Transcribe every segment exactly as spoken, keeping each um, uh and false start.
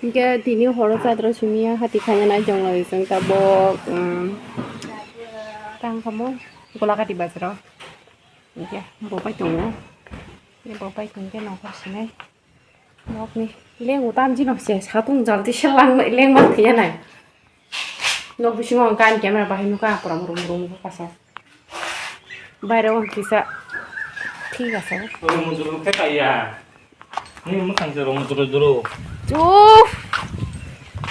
Hingke tini horo chadra simi ya hati khaina nai jong lai jong tabok, um, tang kamo Golagati bazaro. Hingke bo pai tongo. Hingke bo pai tongke nokar sinai. Nokni leng utam jino se satung jalti se lang leng ma thiya nai. Nok bisingo ang kain camera bahai nukha, pura murum murum nukha kaisa. Baire o kisa thik ase. Murum murum khe kaiya. Ni mwkhang se rong duro duro. Chuf.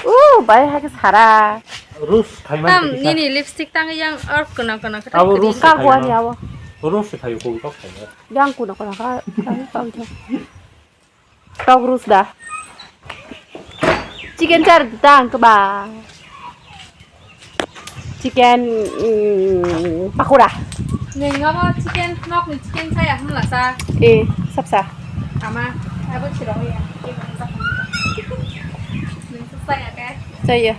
Uh, bai hai khe sara. Rus thai man. Tam nini lipstick tang yang or kono kono khe. Abo rus. Ka thai buani abo. Rus thai ko kok thai. Yang kono kono ka ka ka. Tok rus da. Chicken char da ang keba. Chicken, mm, pakora. Neng abo chicken, nok ni chicken saya hum la sa. Eh, sap sa. Ama, abo chiro ya. Neng sa saya ke. Saya.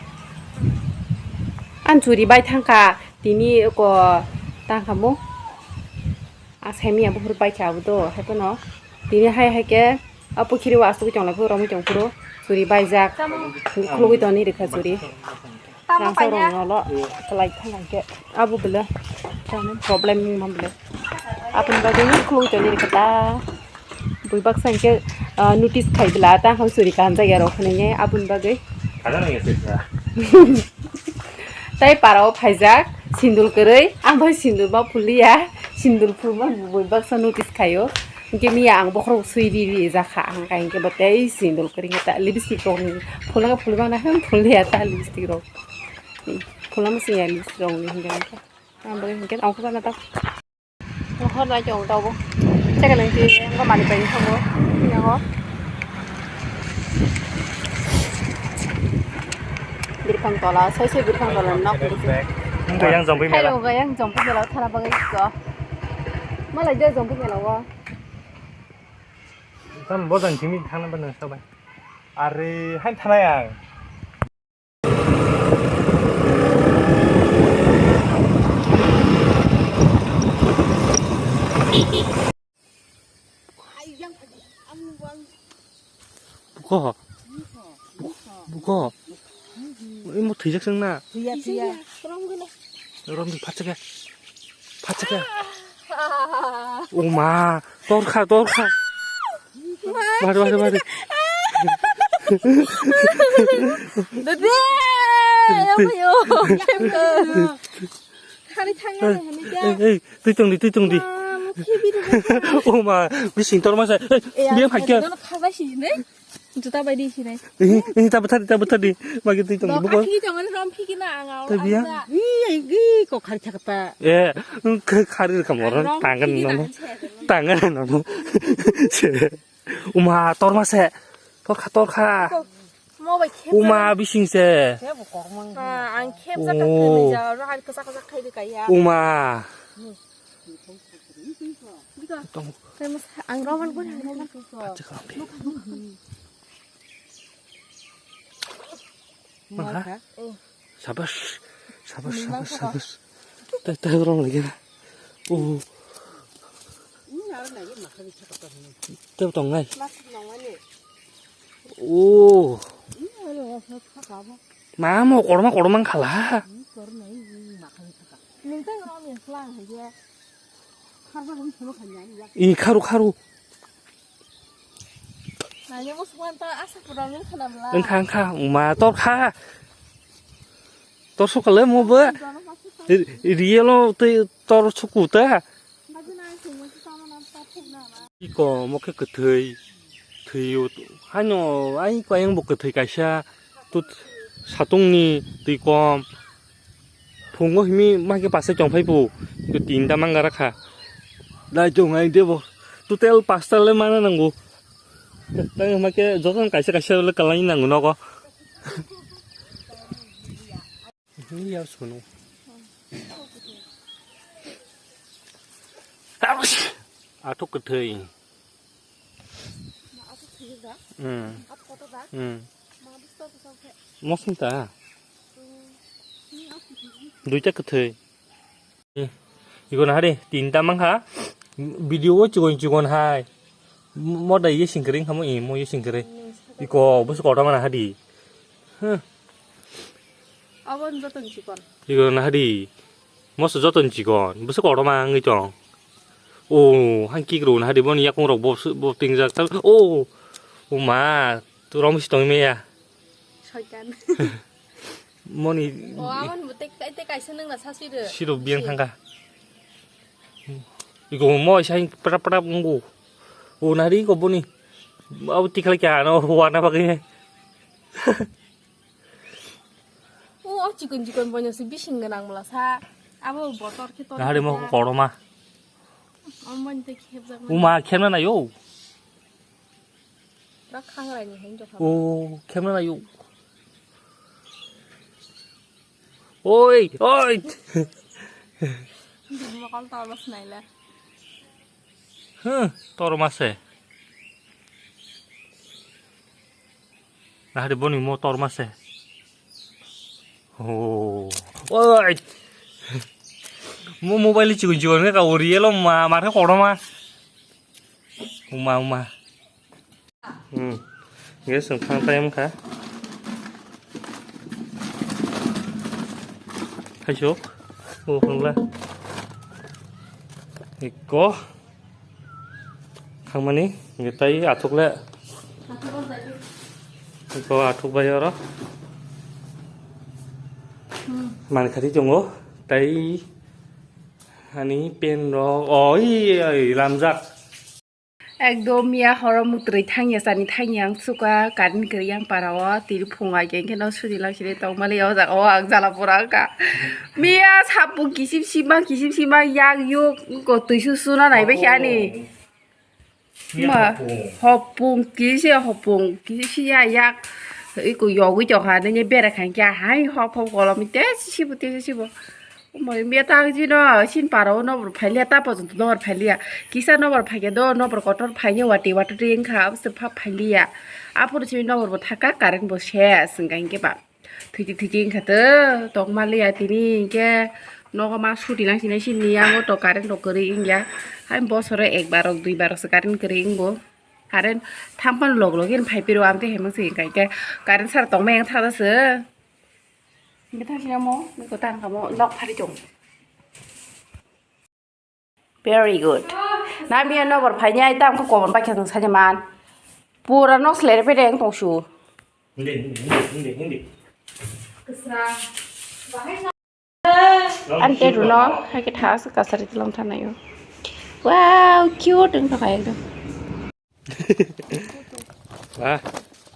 An churi bai thangka, tini ko tangka mo. A saimi abo hur bai kha abo do, hai pono. Tini hai hai khe a pukhiri o asugwi tong lai phuru, romwi tong phuru, churi baijak. Khulugwi toni rikha churi. Rangsa rong nolo, kalai thang khe. Abo bele, problem ni mam bele. Aboni bagwi khulugwi toni rikha ta. Bui baksa hingke, ah, notice khai bela ta, ham churi kaham jagya rok hinui nge, aboni bagwi. Khajana ya sesa. Tai para o phaijak, sindul kwrwi, ang bai sindul ma phuliya, sindul phulma bui baksa notice khaio. Hingke miya ang bokhorok sui ri ri jakha, ang kha hingke bo tei sindul kwrwi hingke ta lipstick rok ni phulna phulma na hem phuliya ta lipstick rok. Phulna muchung ya lipstick rok ni hingke hingke. Ang bai hingke ang khobana ta. Hor nai chong tabo. Chekha nang ti engko mani pai thango. Yago. Birphang tola, sai sai birphang tola nok. Nung kayang jong pi mela. Hello, kayang jong pi mela thana bagwi ko. Malai de jong pi mela wo. Tam bojang kimi thana ba nang sabai. Are, hai thana yang. Buko. Buko. Imo thwijak seng na. Thwiya, thwiya. Romdi phatsa khe. Phatsa khe. Oma, torkha, torkha. Mari, mari, mari. Dede, ayo, ayo. Khari thangna hai hini kya? Ei, ei, twi tongdi, twi tongdi. Oma, bising torma sa. Ei, dia phai kya? Khaba si ne? Juta bai di sinai. Eh, eh, ta bwthar di, ta bwthar di. Magi twi tong di, buko. Aki tong ni rom phiki na ang au. Ta biya? Ih, ih, kok khari thakta. Eh, khari kam orang tangan nono. Tangan nono. Uma, torma se. Torkha, torkha. Mo bai khep. Uma, bising se. Khep kormang. Ah, ang khep sa ta kene ja, ro han kasa kasa khai di kaya. Uma. Tong. Ang roman ko, ang roman. Mangha? Sabas. Sabas, sabas, sabas. Tai, tai, orang lagi na. Oh. Tei tong nai. Oh. Ma mo korma korma khala. I kharu kharu. Wngkha wngkha wngma tor kha. Tor sokale mo bo. Real o tei tor suku ta. Iko mo khe kwthwi. Thwi o haino ai ko ayang bo kwthwi kaisa. Tut satungni twi kom. Phungo himi ma khe pasai tong phai phu. Ko tinta mangara kha. Dai tong ai debo. Total pasta le mana nango. Tang ma khe joto kaisa kaisa le kalai nango nogo. Hini ya sunu. Athok kwthwi. Hmm. Hmm. Mosing ta. Duita kwthwi. Iko na hari tinta mangkha. Video o chikon chikon hai. Mo dai ye singkring kamo i mo ye singkring. Iko, bwswk kotorma nahadi. Huh. Abo joto ni chikon. Iko nahadi. Moso joto ni chikon. Bwswk kotorma wngwi tong. O, hang kikro nahadi boni yakung rok bo, bo tingjak. O, o ma, tu rom si tong meya. Soitan. Moni. O, abo ni bwtwi kai, tei kaisa nwng na sasui de. Siro biyang thangka. Iko mo sai prap prap ngu. O nari ko boni. Abo tikhala kya no wana bagwi. O, o chikon chikon bono se bising gwnang mla sa. Abo botor khe tor. Nari mo kotorma. Amon te khep jak. Uma khemna nayo. Rak khang rai ni heng jokha. O khemna nayo. Oi, oi. Bini mokol torma swnai le. Huh, torma se. Nahari boni mo torma se. Oh. Oi. Mo mobile chikon chikon ka ori elo ma, ma khe kotorma. Uma, uma. Hmm. Guys, ang thang time kha. Haisok. O, khangla. Eko. Khangmani, nge tai athuk le. Eko athuk bai oro. Hmm. Mani khati tongo. Tai ani pen rok. Oi, oi, lamjak. Ekdom miya horo mutrwi thangya chani thangya ang suka current kwrwi yang para o tiri phung ai khe no suri lang siri tong mali o jaga o ang jala pura wngkha. Miya sapung kisim sima kisim sima yak yuk ko twi su suna nai bai khe ani. Miya ma hopung. Hopung kisi hopung kisi ya yak iko yogwi tokha nini bera khan kya hai hop hop kolom te sibo te sibo. Umar miya tang jino, sin para o nobor phailiya, ta porjonto nobor phailiya. Kisa nobor phaikhe do, nobor kotor phaikhe wati wati wngkha, abose pha phailiya. Aphuru simi nobor bo thaka, current bo ses, hwnkha hinkhe ba. Thwiti thwiti wngkha to, tongma liya tini hinkhe nogo ma suti nang sinai sini yango to current rok kwrwi wngya. Hai bosoro ekbar rok duibar rokse current kwrwi wngo. Current thangphano log login phaiphiro, amtwi hemang se hinkha hinkhe current sara tongma yang thada se. Bithang sinamo, biko tang kamo, nok phari tong. Very good. Nami ya nobor phai ni ai tam ko komon bai khe sani man. Pura nok slere pede ang tong su. Hindi, hindi, hindi, hindi, hindi. Ante runo, hai ke thas kasari tilam thanayo. Wow, cute ang pakai ekdom. Wah.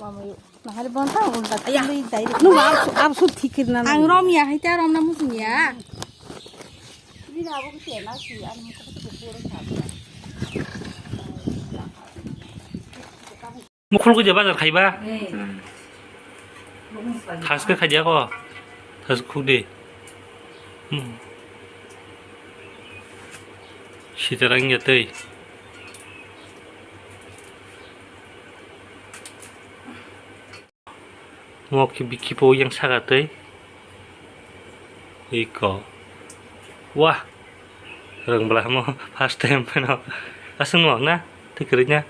Mama yuk. Nahari bonta ulta. Aya. Tuli dai. Nung am su, am su thikir na. Ang rom ya, hai ta rom na musung ya. Ini na abo ke na si, ang ko ko ko ro sa. Mukhul ko je bazar khaiba. Eh. Thas khe khadia ko. Thas khuk de. Hmm. Sitarang ya tei. Mo khe bikhipo yang saka tei. Iko. Wah. Rwng bwla mo first time phano. Aswk no na? Tei kwrwi na?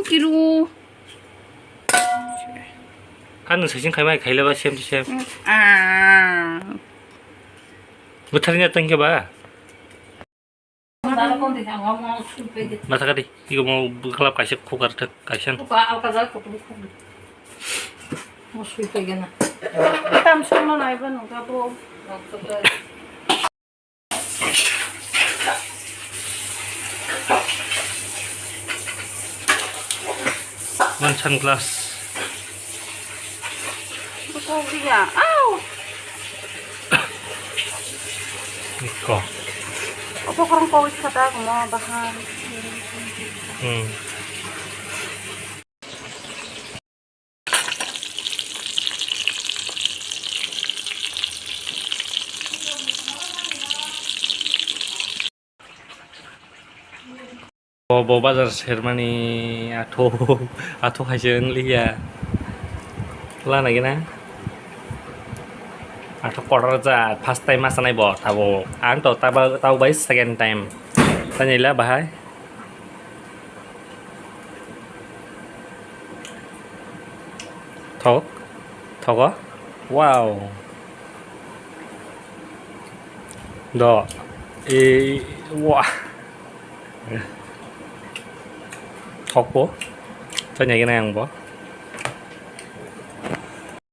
Kiru. Kan nwng saichung khaimai khailaiba same to same. Ah. Bwtharni tongkhe ba? Mathakadi, iko mo bwkhlap kaisa cooker thak kaisa. Tam songno naiba nungkha bo. One sunglass. Bukong dia. Au. Iko. Opo korong kowis kata kumo bahan. Hmm. Bo, bo bazar sermani athok, athok hai se wng liya. Lana gina. Ang to kotor ja first time ma sanai bo tabuk. Ang to tabuk tabuk bai second time. Tani la bahai. Thok. Thogo. Wow. Do. E wah. Thok bo. Tani gini ang bo.